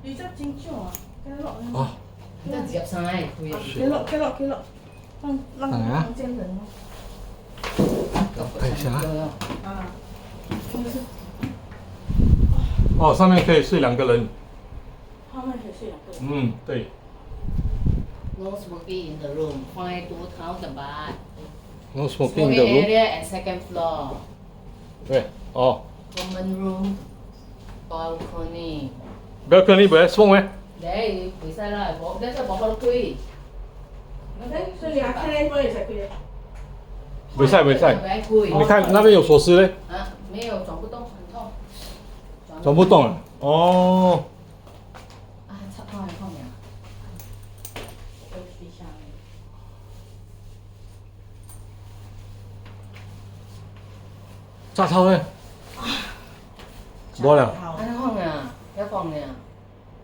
二十真少啊，加落。啊。這二十三個開。加落加落加落，放讓房間人。看一下啊。啊。哦，上面可以睡兩個人。上面可以睡兩個人。嗯，對。 No smoking in the room. Fine 2,000 baht. No smoking in the room. Area and second floor. 對，哦。 Common room, balcony. Balcony 袂使 smoke 咩？你袂使啦，無你這無法度開。所以你還開那會使開？袂使袂使。你看那邊有鎖匙嘞。啊，沒有，轉不動，很痛。轉不動啊？哦。啊，插頭還放沒？底下。炸頭咧？無了。按呢放啊，遐放爾。